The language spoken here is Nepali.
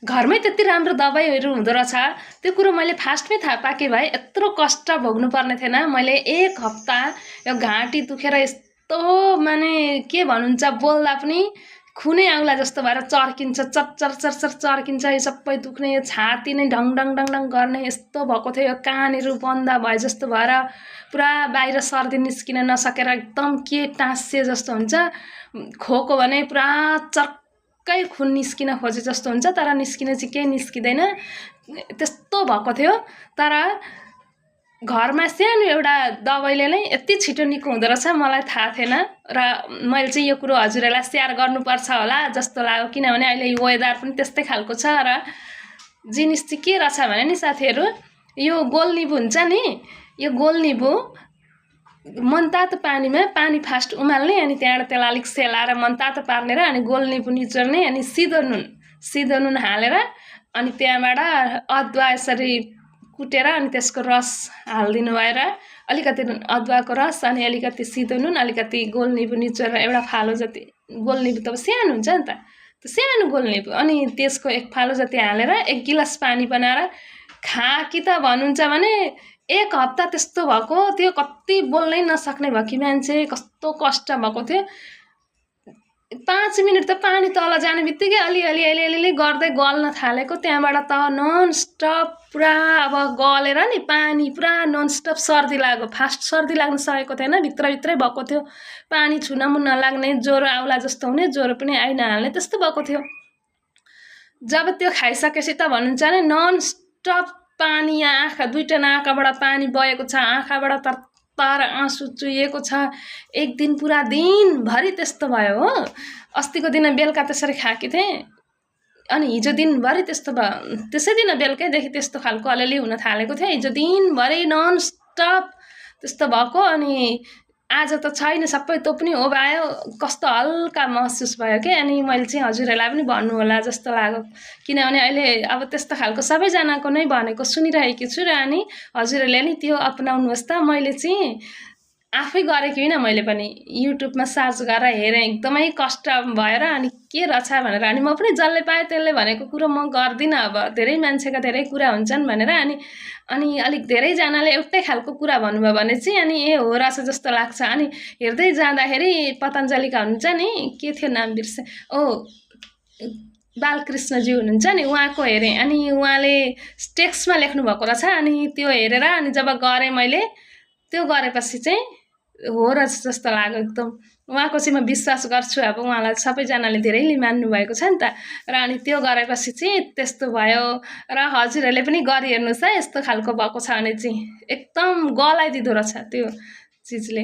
घरमै त्यति राम्रो दबाईहरू हुँदो रहेछ त्यो कुरो मैले फास्टमै थाहा पाएँ भाइ। यत्रो कष्ट भोग्नु पर्ने थिएन। मैले 1 हप्ता यो घाँटी दुखेर यस्तो माने के भन्नुहुन्छ बोल्दा पनि खुनै आउला जस्तो भएर चर्किन्छ, चरचर चरचर चर्किन्छ, यो सबै दुख्ने, यो छाती नै ढङ ढङ ढङ ढङ गर्ने यस्तो भएको थियो। यो कानहरू बन्द भए जस्तो भएर पुरा बाहिर सर्दी निस्किन नसकेर एकदम के टाँसिए जस्तो हुन्छ। खोको भने पुरा चर्कै खुन निस्किन खोजे जस्तो हुन्छ, तर निस्किन चाहिँ केही निस्किँदैन, त्यस्तो भएको थियो। तर घरमा सानो एउटा दबाईले नै यति छिटो निको हुँदो रहेछ मलाई थाहा थिएन र मैले चाहिँ यो कुरो हजुरहरूलाई सेयर गर्नुपर्छ होला जस्तो लाग्यो। किनभने अहिले यो वेदर पनि त्यस्तै खालको छ र जिनिस चाहिँ के रहेछ भने नि साथीहरू, यो गोलनिबु हुन्छ नि, यो गोलनिबु मनतातो पानीमा पानी फास्ट उमाल्ने, अनि त्यहाँबाट त्यसलाई अलिक सेलाएर मनतातो पार्ने र अनि गोलनिबु निचोर्ने, अनि सिधो नुन हालेर अनि त्यहाँबाट अदुवा यसरी कुटेर अनि त्यसको रस हालिदिनु भएर अलिकति अदुवाको रस अनि अलिकति सिधो नुन अलिकति गोलनिबु निचोरेर एउटा फालो जति, गोलनिबु त सानो हुन्छ नि त, त्यो सानो गोलनिबु, अनि त्यसको 1 फालो जति हालेर 1 गिलास पानी बनाएर खा कि त भन्नुहुन्छ भने 1 हप्ता त्यस्तो भएको थियो। कति बोल्नै नसक्ने भयो कि मान्छे, कस्तो कष्ट भएको थियो। 5 मिनट त पानी तल जाने बित्तिकै अलि गर्दै गल्न थालेको, त्यहाँबाट त नन स्टप पुरा अब गलेर नि पानी पुरा नन स्टप सर्दी लाग्यो। फास्ट सर्दी लाग्न सकेको थिएन, भित्रभित्रै भएको थियो। पानी छुन मुन नलाग्ने, ज्वरो आउला जस्तो हुने, ज्वरो पनि आइनहाल्ने त्यस्तो भएको थियो। जब त्यो खाइसकेपछि त भन्नुहुन्छ भने नन स्टप पानी, आँखा दुईटा नाकाबाट पानी बगेको छ, आँखाबाट तर आँसु चुहिएको छ। एक दिन पुरा दिनभरि त्यस्तो भयो हो। अस्तिको दिन बेलुका त्यसरी खाएकी थिएँ, अनि हिजो दिनभरि त्यस्तो भयो। त्यसै दिन बेलुकैदेखि त्यस्तो खालको अलिअलि हुन थालेको थियो। हिजो दिनभरि नन स्टप त्यस्तो भएको, अनि आज त छैन, सबै त्यो पनि ओभायो, कस्तो हल्का महसुस भयो कि। अनि मैले चाहिँ हजुरहरूलाई पनि भन्नु होला जस्तो लाग्यो, किनभने अहिले अब त्यस्तो खालको सबैजनाको नै भनेको सुनिरहेकी छु र अनि हजुरहरूले नि त्यो अपनाउनुहोस् त। मैले चाहिँ आफै गरेको होइन, मैले पनि युट्युबमा सर्च गरेर हेरेँ, एकदमै कष्ट भएर अनि के रहेछ भनेर। अनि म पनि जसले पाएँ त्यसले भनेको कुरो म गर्दिनँ, अब धेरै मान्छेका धेरै कुरा हुन्छन् भनेर। अनि अलिक धेरैजनाले एउटै खालको कुरा भन्नुभयो भने चाहिँ अनि ए हो रहेछ जस्तो लाग्छ। अनि हेर्दै जाँदाखेरि पतञ्जलिका हुनुहुन्छ नि, के थियो नाम बिर्सेँ, बालकृष्णजी हुनुहुन्छ नि, उहाँको हेरेँ। अनि उहाँले टेक्स्टमा लेख्नु भएको रहेछ, अनि त्यो हेरेर अनि जब गरेँ मैले, त्यो गरेपछि चाहिँ हो रहेछ जस्तो लाग्यो एकदम। उहाँको चाहिँ म विश्वास गर्छु, अब उहाँलाई सबैजनाले धेरैले मान्नुभएको छ नि त। र अनि त्यो गरेपछि चाहिँ त्यस्तो भयो। र हजुरहरूले पनि गरिहेर्नुहोस् है, यस्तो खालको भएको छ भने चाहिँ एकदम गलाइदिँदो रहेछ त्यो चिजले।